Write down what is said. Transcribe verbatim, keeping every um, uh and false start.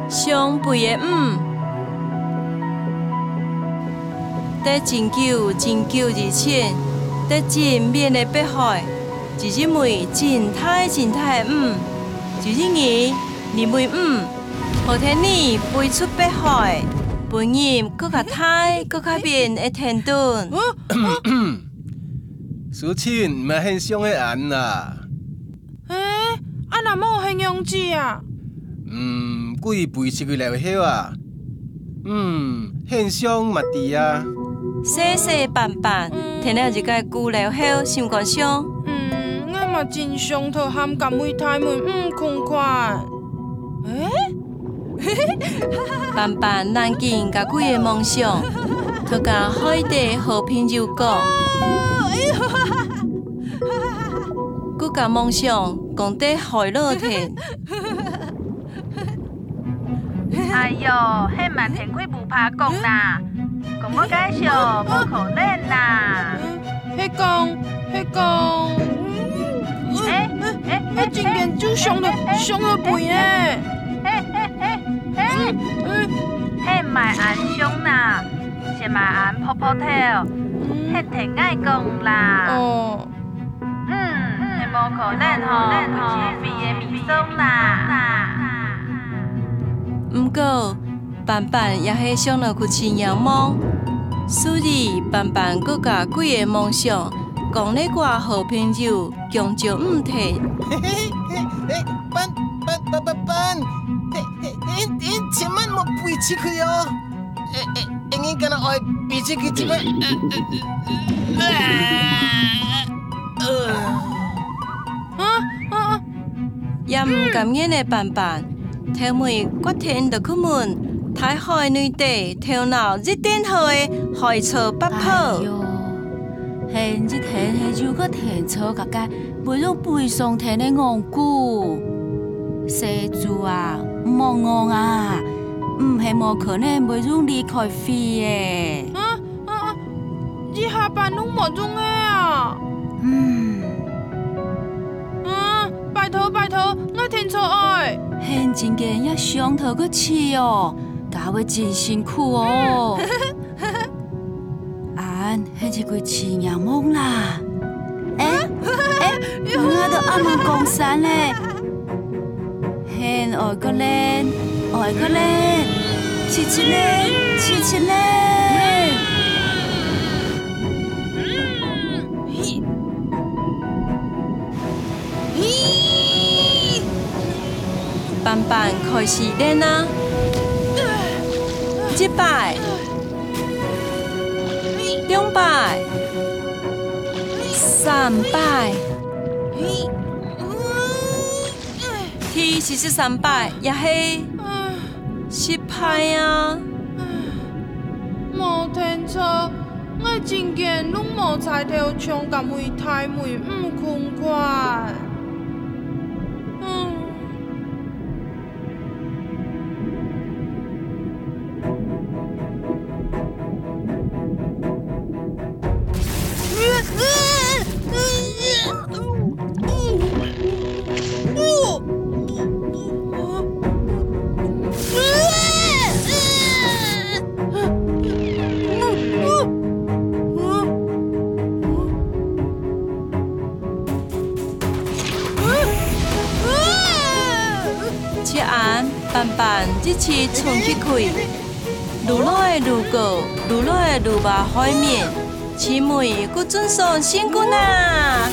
上肥个魚。在真久真久以前，在真遠个北海，有一尾真大真大个魚。有一日，這尾魚好天呢飛出北海，分人過較大、過較遠个天頂。 蘇清，毋係很想个恁啦。欸，恁若無很樣子啊？嗯，佢飛出去了後啊，嗯，很想嘛知啊。細細斑斑，嗯。聽了一个古了後，心肝想。嗯，𠊎嘛真想討和該尾大尾魚共款。欸？ 斑斑摎緊佢个夢想，討佮海底好朋友講。佢个夢想講得海落天。哎喲，係滿天鬼不怕講啦，講無介紹，無可能啦。 係講，係講，欸，欸，欸，真个就想到，想到肥呢。欸，欸，欸，欸，係毋係恁想啦，係毋係恁泡泡頭，係聽𠊎講啦。哦。嗯，係無可能吼，佢就飛个尾上啦。毋過， 斑斑也係想到佢盡仰望，所以斑斑過佮佢个夢想，講了佢个好朋友弓蕉毋聽。斑斑斑斑斑，嘿嘿嘿，千萬莫飛出去哦！欸欸，你敢若愛飛出去這擺？呃呃呃呃。啊啊啊！ 也毋甘願个斑斑，頭尾決定到去問大海內底頭腦一等好个海草伯伯。哎喲，現一定係有个天草伯伯會用飛上天个戇牯。細豬啊，毋好戇啊，毋係無可能會用離開飛个。啊啊啊！一下半路無用个啊！嗯。 啊，拜託拜託，𠊎天草愛！現今个也想討个去哦，家會真辛苦哦。恁係一句盡仰望啦。欸欸，𠊎都暗暗講山咧。 現愛過練，愛過練，試試練，試試練。斑斑開始練啊！一擺，兩擺，三擺。 第四十三擺也係失敗啊！無天草，𠊎真驚攏無彩頭，像該尾大尾魚共款。嗯。 就恁，斑斑一直衝起去，愈來愈高，愈來愈倚海面，盡尾佢總算成功啊！